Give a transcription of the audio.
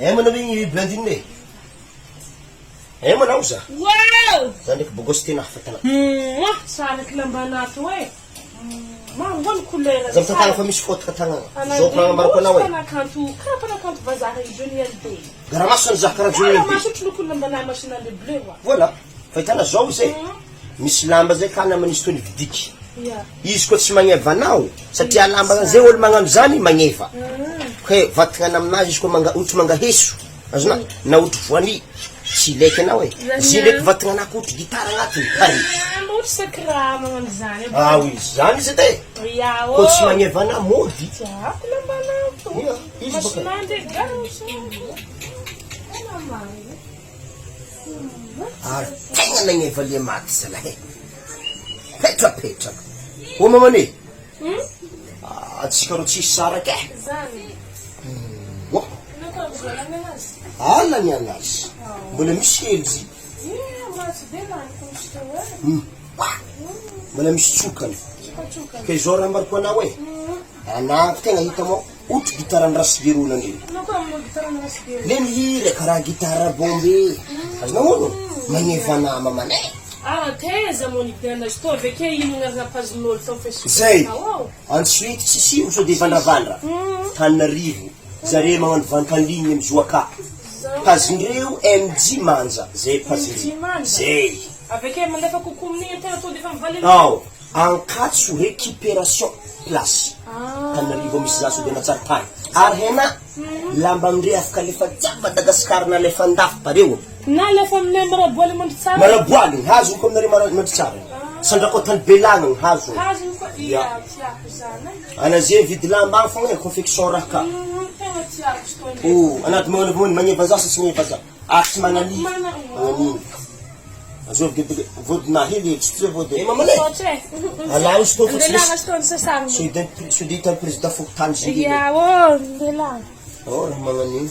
Eh manao igny Blandine e. Eh manao za. Wow! Za ndraiky bogosy tena hafa tana. Mouah! Tsara kilambana ato e. Mouah! Ngoa ny couleur. Za mitantara fa misy fotaka tagnana. Zao mpagnambarako anao e. Mpanakanto, karaha mpanakanto vazaha i Johnny Hallyday. Garamaso ny za karaha Johnny Hallyday. Garamaso ohatry lokon'ny lambanà masina le bleu oa. Voilà. Fa hitana zao izy e. Misy lamba zay ka namana izy toy ny vidiky. Izy koa tsy magneva anao satria lamba zay olo magnano zany magneva. Ke vatagna aminazy izy koa manga otry mangaheso. Azonà na otry voanie tsy ilaiky anao e. Izy ndraiky vatagna anah koa otry gitara agnatiny pare. Mba otry sakra magnano zany. Ah oui zany izy edy e. Koa tsy magneva anah mody. Tiako lambanà to. Ia izy bôka. Masina ndraiky garamaso. Tena marina. Ary tegna nagneva le maty zalahy e. Petrapetraka. Ô mamane. Atsika rô tsisy saraka e. Zany. Oa. Ala ny anazy. Mbola misy hely izy. Mbola misy tsokany. Ka izao raha ambarako anao e. Anah tegna hitanao Ohatry gitaran'i Rasigerona ndry. Le mihira karaha gitara bombe. Azonao ono? Magneva nama maneh. Ah taiza moa nidirana azy tô avy ake ino agnarana pazin'olo tao facebook Zay. tao ao. Ensuite tsisy io sao de vandravandra. Tananarivo. Zare magnano vente en ligne am Zoaka. Pazindreo MJ Manja. Zay pazindreo. MJ Manja. Zay. Avy ake mandefa coucou amin'igny tegna tô defa mivaly Ao. Ankatso récupération place Tananarivo misy za sao de mahatsara tany ary hena lamba amindre afaka alefa jiaby Madagascar na alefa andafy bareo. Na alefa aminay Maraboaly Mandritsara. Maraboaly ny hazony ko aminareo Mara Mandritsara Sandrako tany Belagna ny hazony. Hazony koa ia tiako zany e. Ana ze mividy lamba agny fogna e confection raha ka. Tegna tiako izy toa ndreky. Oh anaty magnano voany magneva za sa tsy magneva za? Ary tsy magnanino. Magnanino. Azovy de de vodina hely tsy tsy vody. Eh maman e. Alao izy tô fa tsy misy. Sao de sao de hitan'ny président fokontany zay. Ya ô, ndeha Oh raha magnanino.